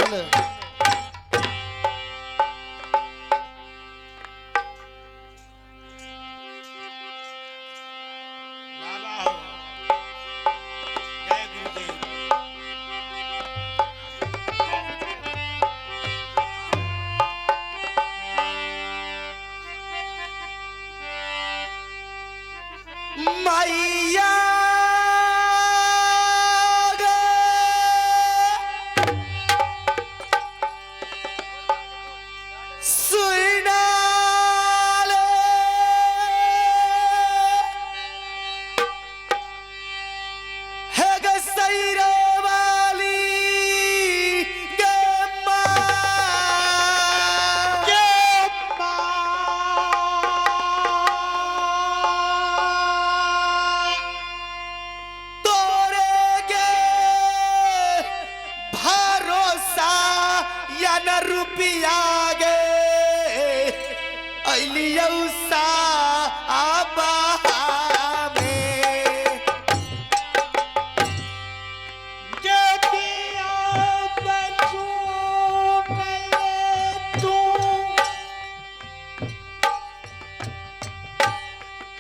भेलै। बाबा हो, जय गुरुदेव। मैया गे सुनाले हे गे सैरे वाली गे माँ के माँ तोरे गे भरोसा या न रुपिया गे अलियौ सा आबा में। जे पिया बचून ले तू,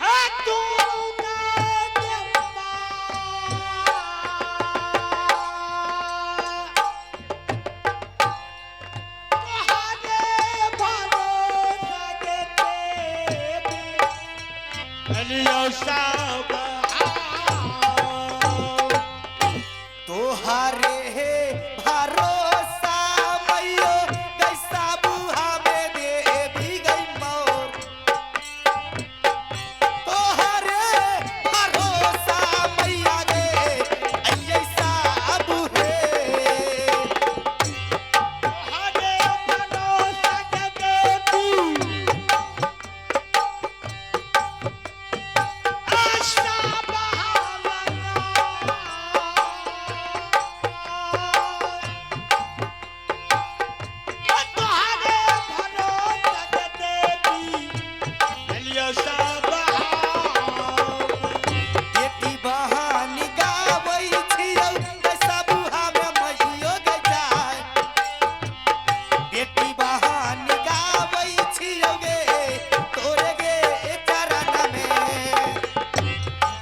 है तू ना जम्मा। तुहारे भरोसा के देवी, अलियो सब आओ। तोहारे हे भरोसा मैयो कैसा बुहा में देवी गई मोर। तोहारे भरोसा मैया गे ऐसा बुहे। हरे भरोसा के देवी, आशा बहावना। तुम्हारे भरोसा के देवी, लियो सब आओ। बेटी बहानी गाबै छियौ कैसा बुहा में मैयो गे जाय। बेटी बहानी गाबै छियौ गे तोरे गे चरण में।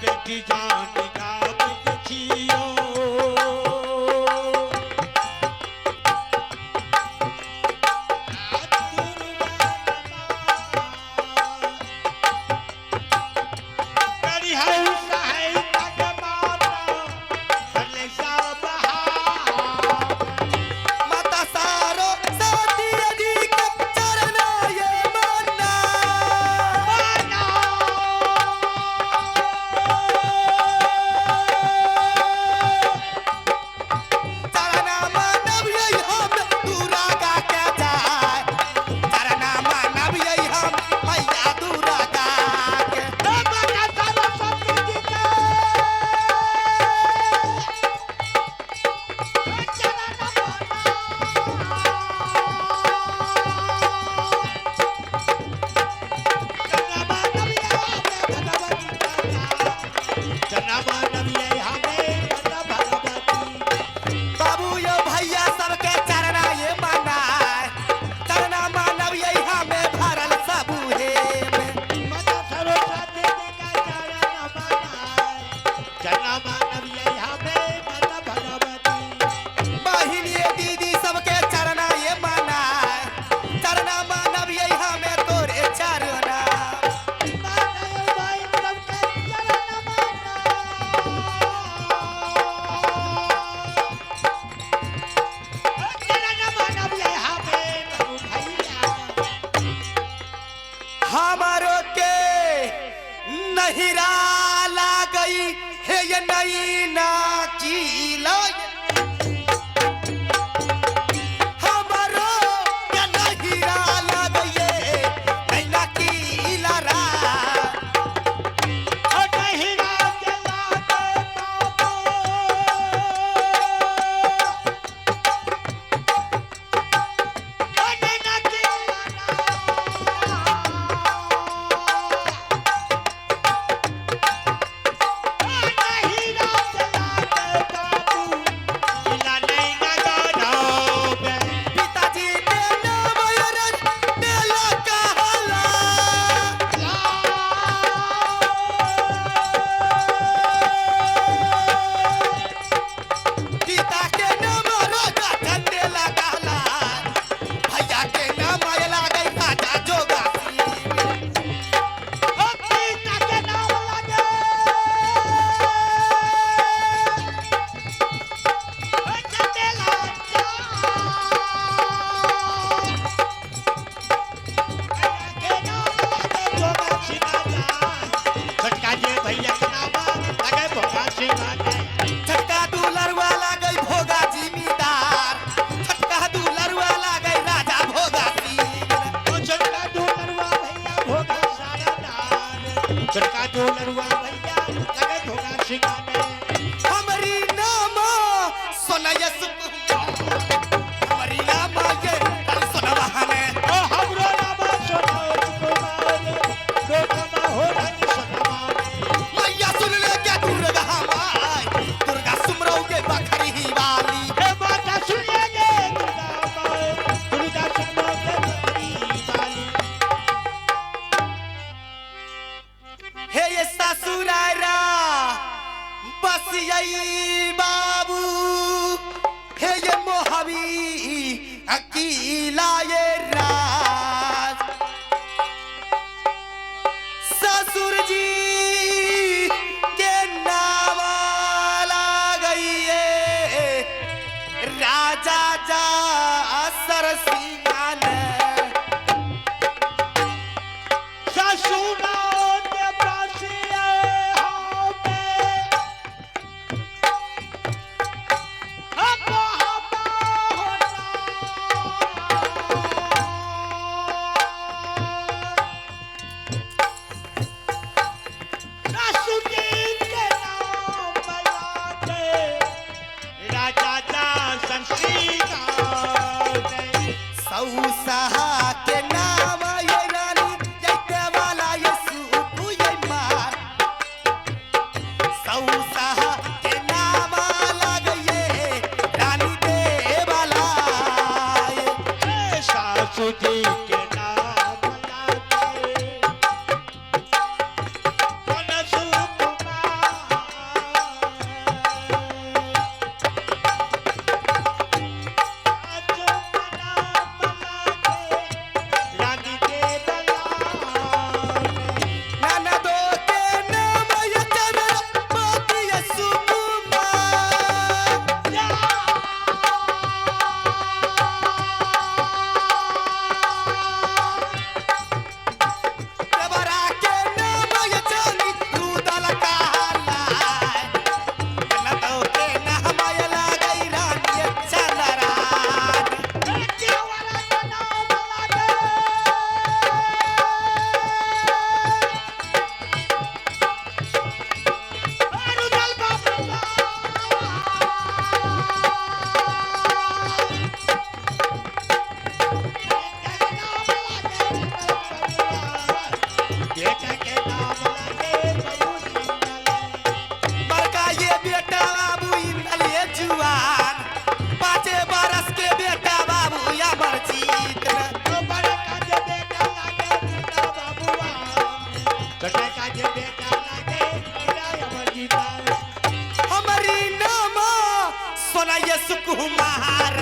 बेटी जान गाबै छियो, माता सारो सती जी के चरण ये मना। चरण मानव ये हम दुर्गा के जाय। चरण मानव ये हम मैया दुर्गा के। बाबू यो भैया सबके चरण ये मनाय। चरण मानव ये हमें भरल सबू हे में। बहिन ये दीदी सबके चरण ये मनाय। चरण मानव ये हमें तोरे चरणा। हमारो के नहिरा ला गई हे ये नई ना की लो। हमारो के नहिरा ला गई नई ना की ला रा। नहीं रात लागे बाबू। दुलरुआ भैया लगे धोखा सिंगाने। हमरी नामा सोनयस हमरी नामा ये सोनवाने। ओ हमरो नामा सोना कुमार लोकमा हो रानी सोनावाने। मैया सुन ले के दुर्गा माई दुर्गा सुमरौ के बखरी वाली। हे माता सुन ले गे दुर्गा माए दुर्गा सुनो के बकरी वाली। हे ये ससुरारा बस यही बाबू हे ये मोहबी अकीला ये राज ससुर जी के नावा गई है राजा जा सरसिंगान। ससुरा के बसिए हमे हम हम होना। ससुर जी के नाम लागे राजा दासन सिंगाने। सौसहा के नाम ये रानी जैते वाला ये सुकु ये मार सौसहा के नाम लग ये रानी दे वाला ये। सासू जी के नाम लागे कनसु कुमार। सासू के नाम लागे रानी के बलाने। ननदो के नाम ये चंद्र मोती ये सुकुमार। या देवरा के नाम ये चांदी रुदल काला। ननदो के नाम ये लगई रानी ये चंद्रान। देवरा के नाम लागे रुदल बाबा। बेटा के नाम लागे बबू सिंगल। बड़का ये बेटा बाबू इंदल ये जुआन 5 बरस के बेटा बाबू या मर्जीत न। ओ बड़ा का जे बेटा लागे मुन्ना बाबूआ। छोटा का जे बेटा लागे हीरा अमरजीता। हमारी नामा सोना ये सुकुमार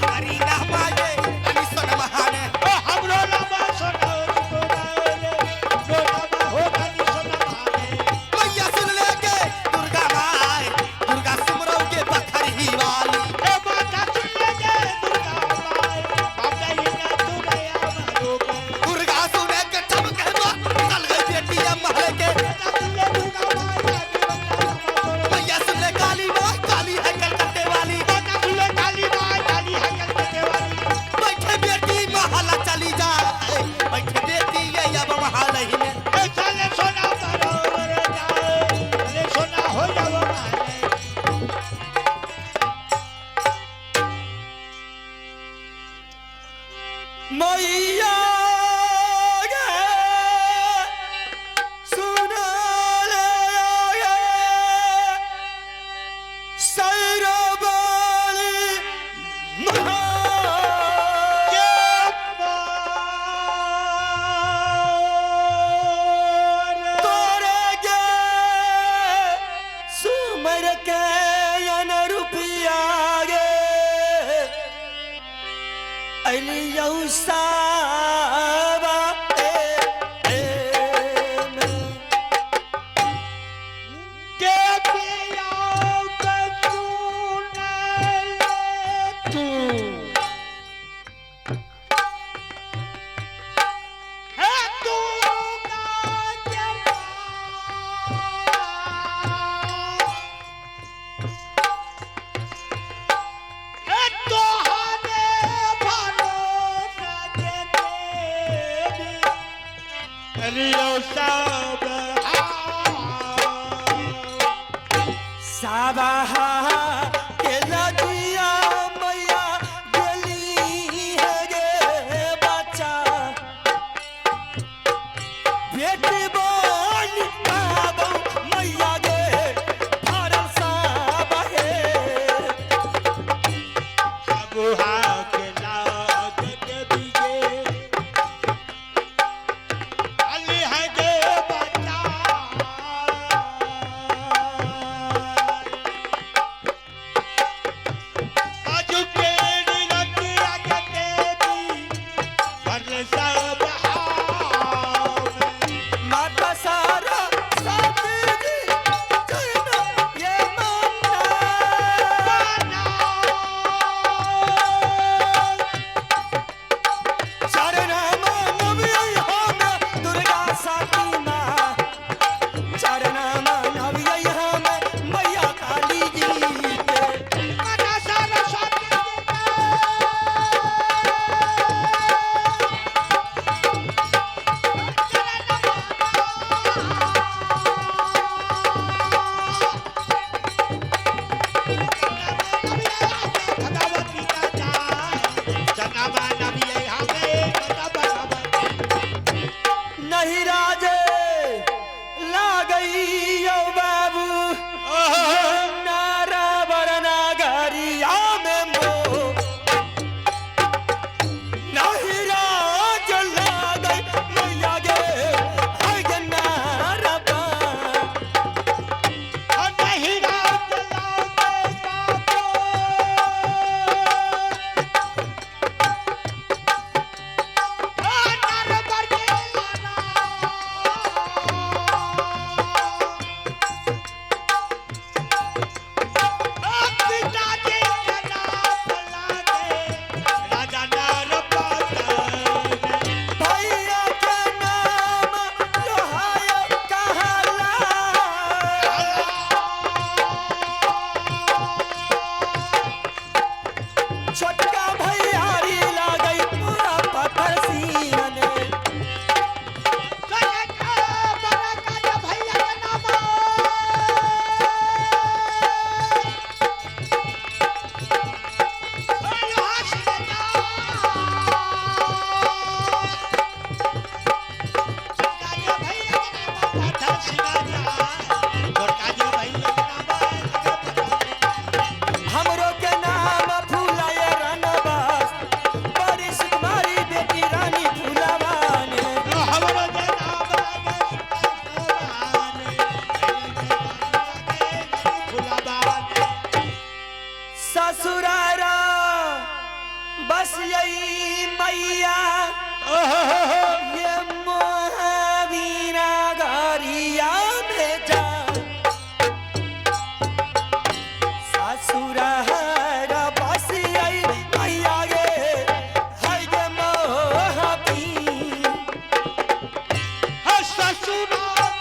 हमारी नामा ये रानी सोनमहान। ओ हमरो नामा सोना कुमार नो नामा हो रानी सोनामाने। मैया सुन ले के दुर्गा माई दुर्गा सुमरौ के बखरी वाली। ए माता सुन ले गे दुर्गा माए बाप हीरा दुर्गा मारो के। दुर्गा सुने के चमके बा चल गई बेटी महल के। माता सुन ले दुर्गा माए रानी बंदा मारो। मैया सुन ले काली माई काली है कलकत्ते वाली। माता सुन ले काली माए काली है कलकत्ते वाली। बैठे बेटी महल चली जाए बैठे बेटी ये अब महल ही में। ए चले सोना बरोबर जाए चले सोना हो जाओ माले। मैया गे सुन ले गे सैरबाली महा तोरे गे सुमर के अन रुपिया गे अलियौ सावा ए ए में। सब बाबा के लगिया मैया गेली है गे बच्चा बेटी बन बाबू मैया गे भरल साब हे। अबुहा के लाग के बीजे अली है गे बच्चा। आजू के रतिया के देवी भरल सब हाव। माता सारा साथी जी चरण ये मन्ना। चरण मानवी हम दुर्गा साथी माँ, चरण मानवी हम मैया काली जी के। नहीं राजे लागई यो बाबू नारा बरना गरिया में मो, नहीं राज लागई मैया गे हर गे नारा बा। राजा नरपतन। भैया के नाम लोहाय कहला। छोटका भैयारी लागई पूरा पत्थर सीने। हमरो के नाम फुलाए रनबास, बड़ी सुकुमारी बेटी रानी फुलावाने। ससुरारा बस यही मैया ये मोहवीना गरिया में जा। ससुरारा बस यही मैया गे है गे मोहबी। ससुराल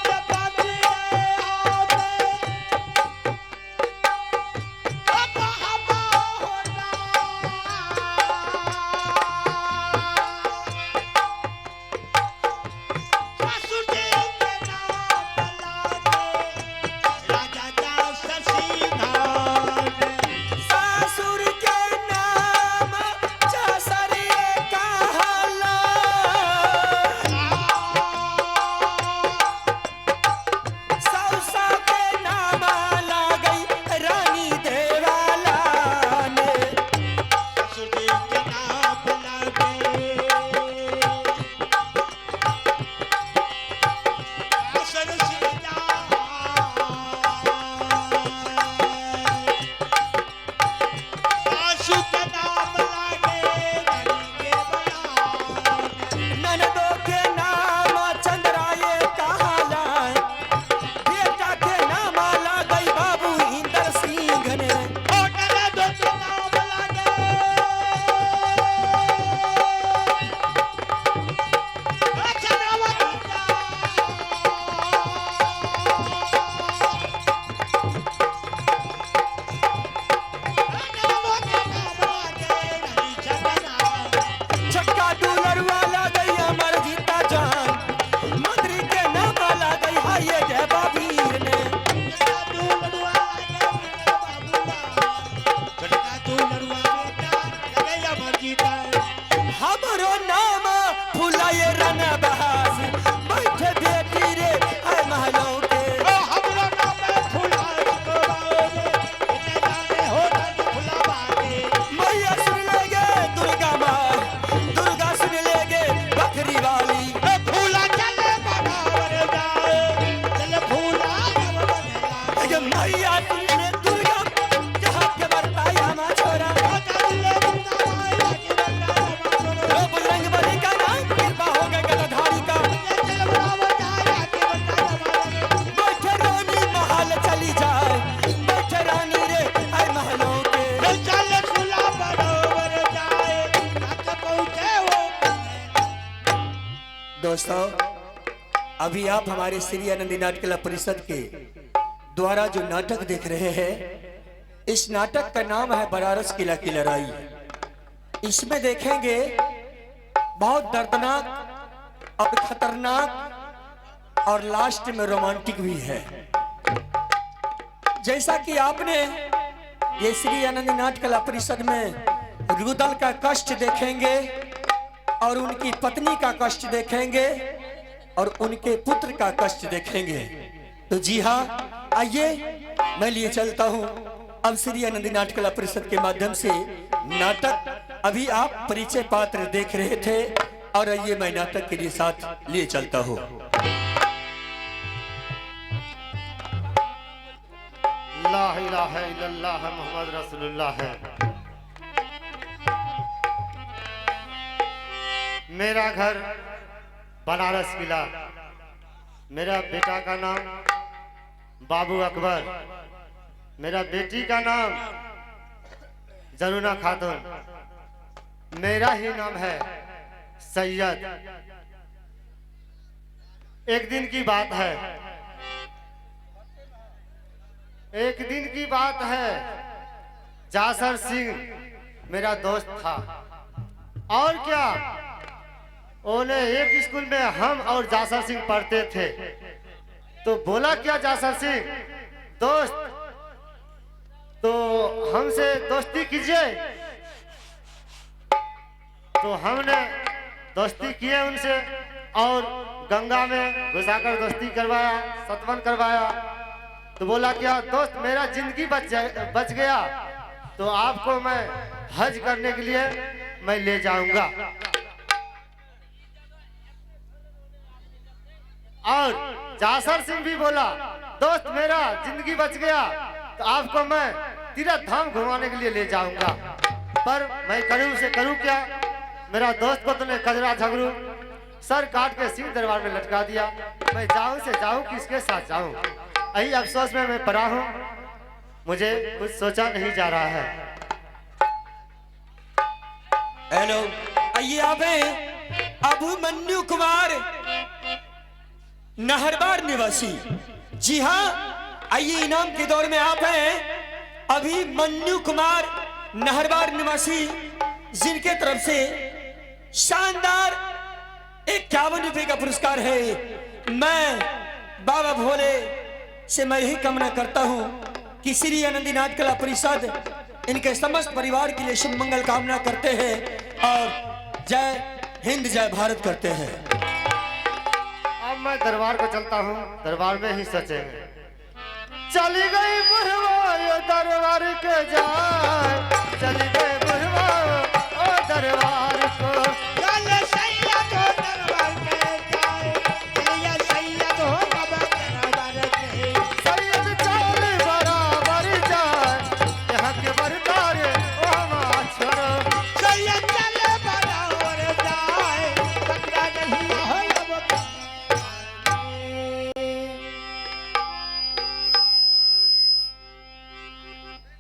दोस्तों, अभी आप हमारे श्री आनंदी नाट्यकला परिषद के द्वारा जो नाटक देख रहे हैं, इस नाटक का नाम है बनारस किला की लड़ाई। इसमें देखेंगे बहुत दर्दनाक और खतरनाक और लास्ट में रोमांटिक भी है। जैसा कि आपने ये श्री आनंद नाट्यकला परिषद में रुदल का कष्ट देखेंगे और उनकी पत्नी का कष्ट देखेंगे और उनके पुत्र का कष्ट देखेंगे। तो जी हाँ, आइए मैं लिए चलता हूँ अब श्री आनंद नाट्यकला परिषद के माध्यम से नाटक अभी आप परिचय पात्र देख रहे थे और आइए मैं नाटक के लिए साथ लिए चलता हूँ। ला इलाहा इल्लल्लाह मोहम्मद रसूलुल्लाह है। मेरा घर बनारस किला, मेरा बेटा का नाम बाबू अकबर, मेरा बेटी का नाम जरूना खातून, मेरा ही नाम है सैयद। एक दिन की बात है, एक दिन की बात है, जासर सिंह मेरा दोस्त था और क्या उन्हें एक स्कूल में हम और जासर सिंह पढ़ते थे। तो बोला क्या जासर सिंह, दोस्त तो हमसे दोस्ती कीजिए। तो हमने दोस्ती किए उनसे और गंगा में घुसाकर दोस्ती करवाया, सतवन करवाया। तो बोला क्या दोस्त मेरा जिंदगी बच गया तो आपको मैं हज करने के लिए मैं ले जाऊंगा। और जासर सिंह भी बोला दोस्त मेरा जिंदगी बच गया तो आपको मैं तीर्थ धाम घुमाने के लिए ले जाऊंगा। पर मैं करूं से करूं क्या, मेरा दोस्त को तुमने कजरा झगड़ू सर काट के सिंह दरबार में लटका दिया। मैं जाऊं से जाऊं किसके साथ जाऊं, यही अफसोस में मैं पड़ा हूं, मुझे कुछ सोचा नहीं जा रहा है। हेलो, आइए आप हैं अभिमन्यु कुमार नहरबार निवासी। जी हाँ, आइए इनाम के दौर में आप हैं अभिमन्यु कुमार नहरबार निवासी, जिनके तरफ से शानदार 51 रुपए का पुरस्कार है। मैं बाबा भोले से मैं यही कामना करता हूं कि श्री आनंदी नाट्यकला परिषद इनके समस्त परिवार के लिए शुभ मंगल कामना करते हैं और जय हिंद जय भारत करते हैं। अब मैं दरबार को चलता हूँ, दरबार में ही सोचेंगे। चली गई बुढ़वा यो दरबार के जाए, चली गई बुढ़वा ओ दरबार को। चल सैयद हो दरबार के जाए, चलिया सैयद हो बाबा दरबार के। सैयद चल बराबर जाए, यहाँ के बरदार ओ हमारा छोरो। सैयद चल बराबर जाए, बकरा नहीं हो अब।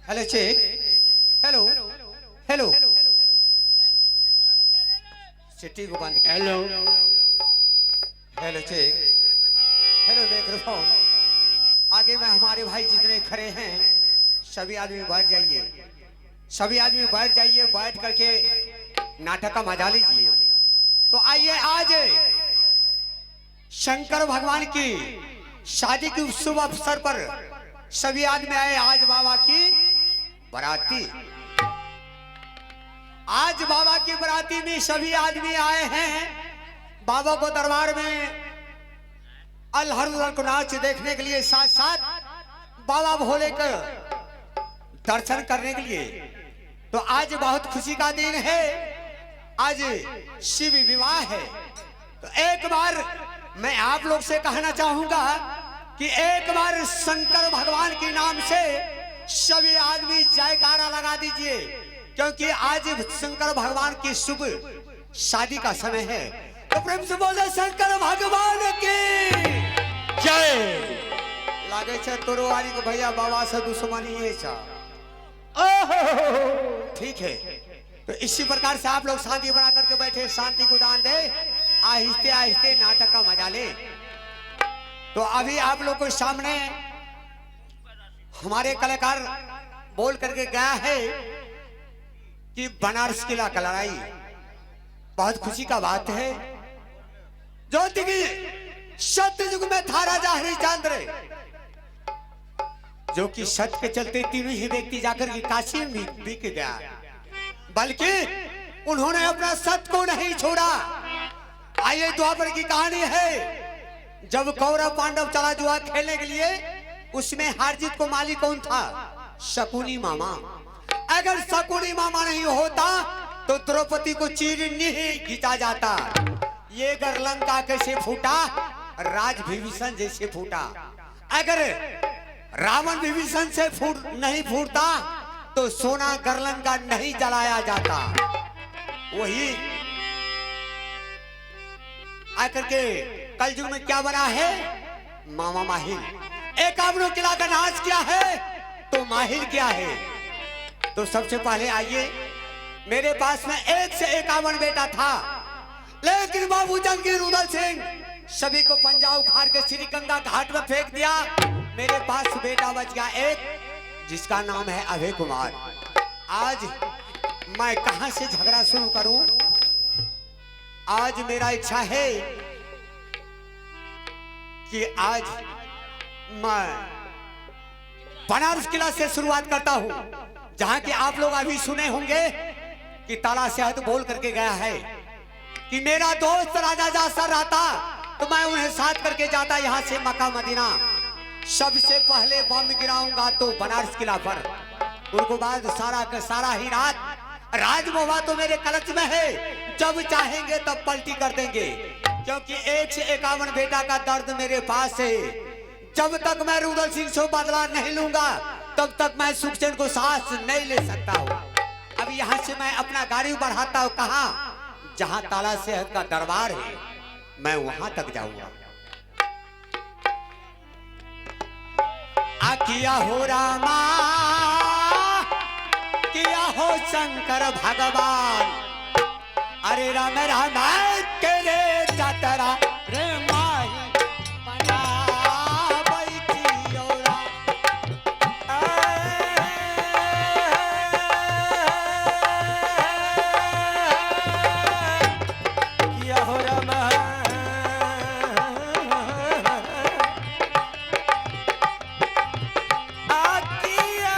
Hello check, hello hello, city को बंद कर। Hello hello check, hello microphone. आगे में हमारे भाई जितने खड़े हैं सभी आदमी बैठ जाइए, सभी आदमी बैठ जाइए, बैठ करके नाटक का मजा लीजिए। तो आइए आज शंकर भगवान की शादी के शुभ अवसर पर सभी आदमी आए। आज बाबा की बराती, आज बाबा की बराती में सभी आदमी आए हैं। बाबा को दरबार में अलहर को नाच देखने के लिए, साथ साथ बाबा भोले के दर्शन करने के लिए। तो आज बहुत खुशी का दिन है, आज शिव विवाह है। तो एक बार मैं आप लोग से कहना चाहूंगा कि एक बार शंकर भगवान के नाम से सभी आदमी जयकारा लगा दीजिए, क्योंकि आज शंकर भगवान की शुभ शादी का समय है। तो प्रेम से बोले शंकर भगवान की जय। लागे छे तोरो आरी को भैया बाबा से दुश्मनी है छा। ठीक है, तो इसी प्रकार से आप लोग शांति बना करके बैठे, शांति को दान दे। आहिस्ते आहिस्ते नाटक का मजा ले। तो अभी आप लोग के सामने हमारे कलाकार बोल करके गया है कि बनारस किला का लड़ाई बहुत खुशी का बात है। जो कि सत्ययुग में था राजा हरिश्चंद्र, जो कि सत्य के चलते तीनों ही व्यक्ति जाकर के काशी में बिक गया, बल्कि उन्होंने अपना सत्य को नहीं छोड़ा। आइए द्वापर की कहानी है, जब कौरव पांडव चला जुआ खेलने के लिए, उसमें हार जीत को मालिक कौन था? शकुनी मामा। अगर शकुनी मामा नहीं होता तो द्रौपदी को चीर नहीं खींचा जाता। ये गरलंका कैसे फूटा? राज विभीषण जैसे फूटा। अगर रावण विभीषण से फूट नहीं फूटता तो सोना गरलंका नहीं जलाया जाता। वही आकर के कलयुग में क्या बना है? मामा माहिल। एक आपने किला का नाश किया है तो माहिल क्या है? तो सबसे पहले आइए, मेरे पास में 1 से 51 बेटा था, लेकिन बाबू जंगीर उदल सिंह सभी को पंजाब उखाड़ के श्री गंगा घाट में फेंक दिया। मेरे पास बेटा बच गया एक, जिसका नाम है अभय कुमार। आज मैं कहां से झगड़ा शुरू करूं? आज मेरा इच्छा है कि आज मैं बनारस किला से शुरुआत करता हूं, जहां कि आप लोग अभी सुने होंगे कि ताला शहद बोल करके गया है कि मेरा दोस्त राजा जासर रहता तो मैं उन्हें साथ करके जाता यहां से मक्का मदीना। सबसे पहले बम गिराऊंगा तो बनारस किला पर, उनको बाद सारा का सारा ही रात राजमोहा तो मेरे कलच में है, जब चाहेंगे तब पलटी कर देंगे, क्योंकि 1 से 51 बेटा का दर्द मेरे पास है। जब तक मैं रुदल सिंह से बदला नहीं लूंगा तब तक मैं सुखचैन को सांस नहीं ले सकता हूँ। अब यहाँ से मैं अपना गाड़ी बढ़ाता हूँ, कहाँ? जहाँ ताला सेहत का दरबार है, मैं वहां तक जाऊंगा। आकिया हो रामा, किया हो शंकर भगवान, अरे राम राम करे चतरा रे माही बना बैठियो राम। किया हो राम आकिया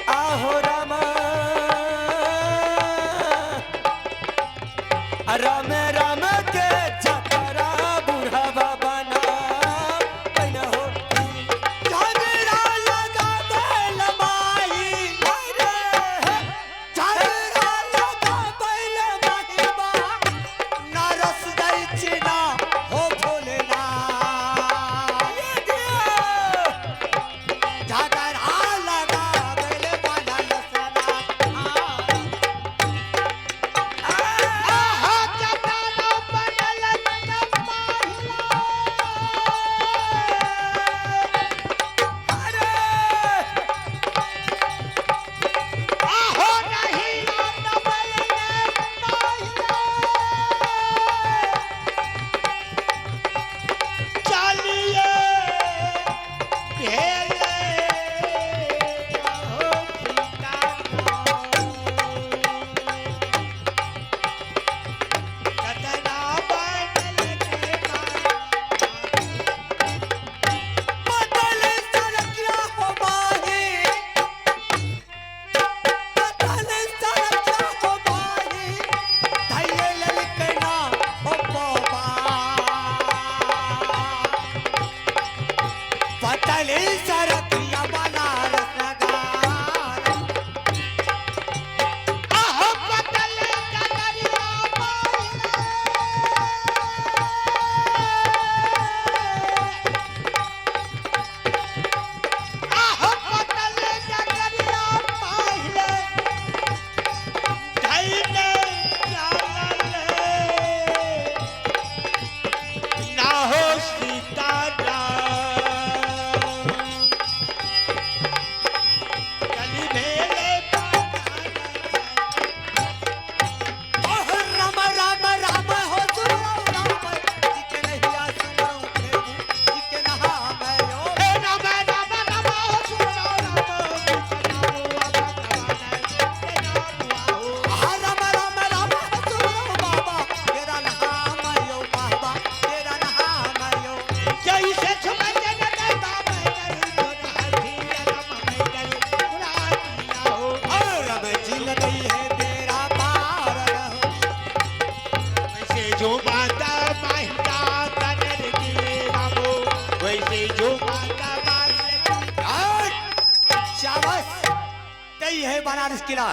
आहो राम राम राम के चतरा बुढ़ावा बना बना हो झगड़ा लगा बैल माही, झगड़ा लगा बैल माही बा, नरस दई चिना हो भोलेना। झगड़ा लगा बैल बनारस ना। आहो चतरा बनल माहिला। आहो नहीं बनल माहिला। चलिए भेले आहो सीता चतरा बनल के बदल सरकिया हो माही, बदल सरकिया हो माही, धैये ललकना हो बोबा। बदल सरकिया बनारस नगर। आहो बदल चतरा माहिला। आहो बदल चतरा माहिला। धैले चलले ना हो सीता राम। यही है बनारस किला।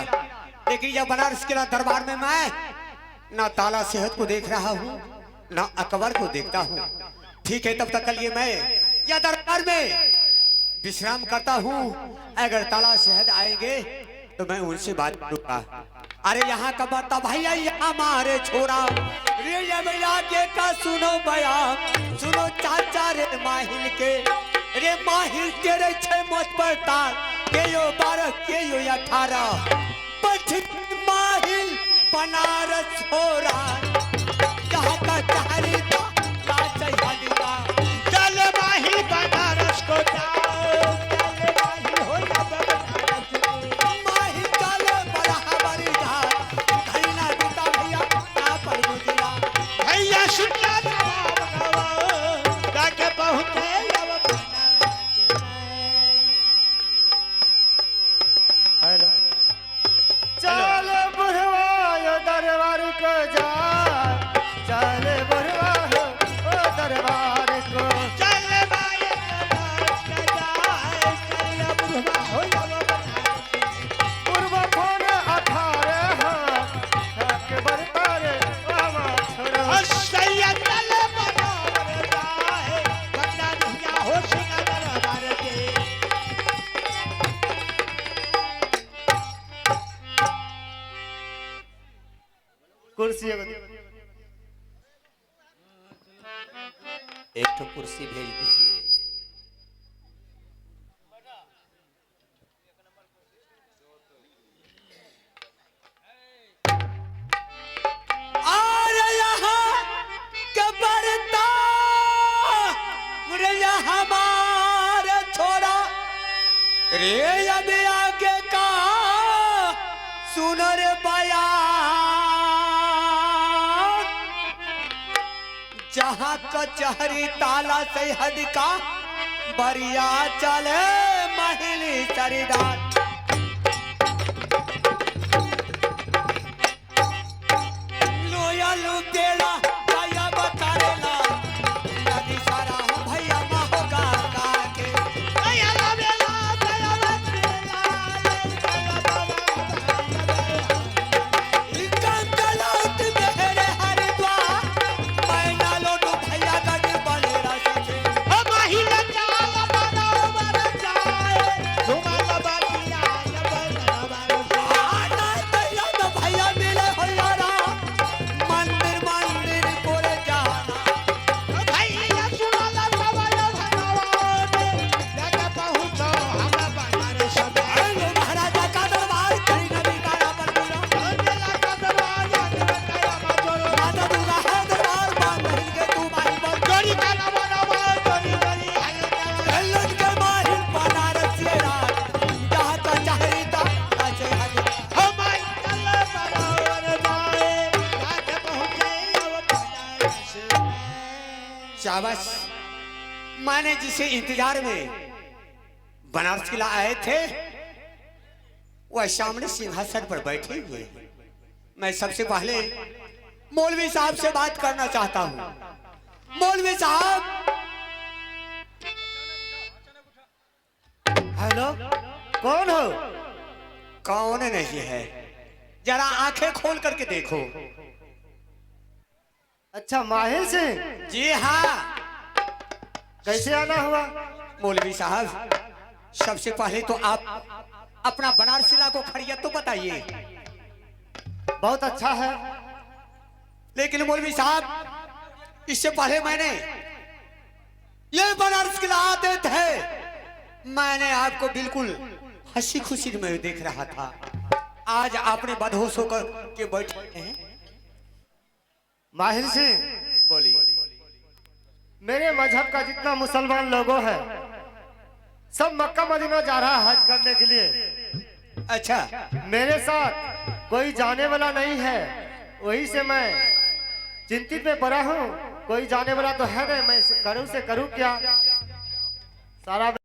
लेकिन यह बनारस किला दरबार में मैं ना ताला सेहत को देख रहा हूँ ना अकबर को देखता हूँ। ठीक है, तब तक के लिए मैं यह दरबार में विश्राम करता हूँ। अगर ताला शहद आएंगे तो मैं उनसे बात करूंगा। अरे यहाँ का बता भैया यहाँ मारे छोरा रे ये भैया के का सुनो बया सुनो चाचा रे माहिल के रे माहिल तेरे छह मत पर तार के यो 12 के यो 18 पठ माहिल बनारस छोरा यहाँ का चारी का चल माही बनारस को जाओ, चल माही हो या बनारस को। माहिल चले बराबरी जा घड़ी ना बीता भैया ना पर गुजरा। भैया सुनला जवाब गवाओ, जाके पहुंचे अब बनारस में। हेलो चल बुढ़वा यो दरबार को जा, चल बुढ़वा हो ओ दरबार को। चल माही बनारस को जाए, चल बुढ़वा हो या बनारस को। पूर्व फोन 18 के बरतारे आवा छोड़ो। सैया चल बराबर जाए, बंदा दुनिया हो सिंह दरबार के। कुर्सी एगो दे। एक ठो कुर्सी भेज दीजिए। अरे यहाँ के बरता रे यहाँ हमारे छोरा रे अब आगे का सुन रे बयान जहाँ कचहरी ताला सैहद का बरिया चले महिली सरदार। लोया लुटेला भैया बतारेला नदी सारा हूँ भैया महोगा के। दया बेला, दया बेला, दया बाबा, कंगलौट मेरे हरिद्वार मैना लोटू भैया गढ़ बलेरा सचे। ओ माही चाल बराबर जाए, धुमाल बातिया बराबर जाए। आना तैया तो भैया मिले होयारा मंदिर मंदिर कोरे जाना। भैया सुनाला सवाल भगवान, जाके पहुंचो हम बनारस में। अरे महाराजा का दरबार करी नबी काया पर पूरा। मेला का दरवाजा के बताया मजोरो। माता दुर्गा है दरबार बांध हिल के तू माही पर। चोरी का नवा नवा, चोरी चोरी हल्का। लुट के माहिल बनारस ये रात जहाँ कचहरी ता अजय हरि। हमारी चल बराबर जाए, जाके पहुंचे अब बनारस में। शाबाश, मैंने जिसे इंतजार में बनारस किला आए थे वह सामने सिंहासन पर बैठे हुए हैं। मैं सबसे पहले मौलवी साहब से बात करना चाहता हूं। मौलवी साहब। हेलो कौन हो? कौन नहीं है, जरा आंखें खोल करके देखो। अच्छा माहिर सिंह। जी हाँ। कैसे आना हुआ? मौलवी साहब सबसे पहले तो आप अपना बनारसिला को खरियत तो बताइए। बहुत अच्छा है। लेकिन मौलवी साहब इससे पहले मैंने ये बनारस किला आते थे, मैंने आपको बिल्कुल हंसी खुशी में देख रहा था। आज आपने बदहोश होकर के बैठे हैं। माहिर सिंह बोलिए। मेरे मजहब का जितना मुसलमान लोगों है सब मक्का मदीना जा रहा है हज करने के लिए। अच्छा। मेरे साथ कोई जाने वाला नहीं है, वही से मैं चिंतित में पड़ा हूँ। कोई जाने वाला तो है नहीं, मैं करूँ से करूँ क्या? सारा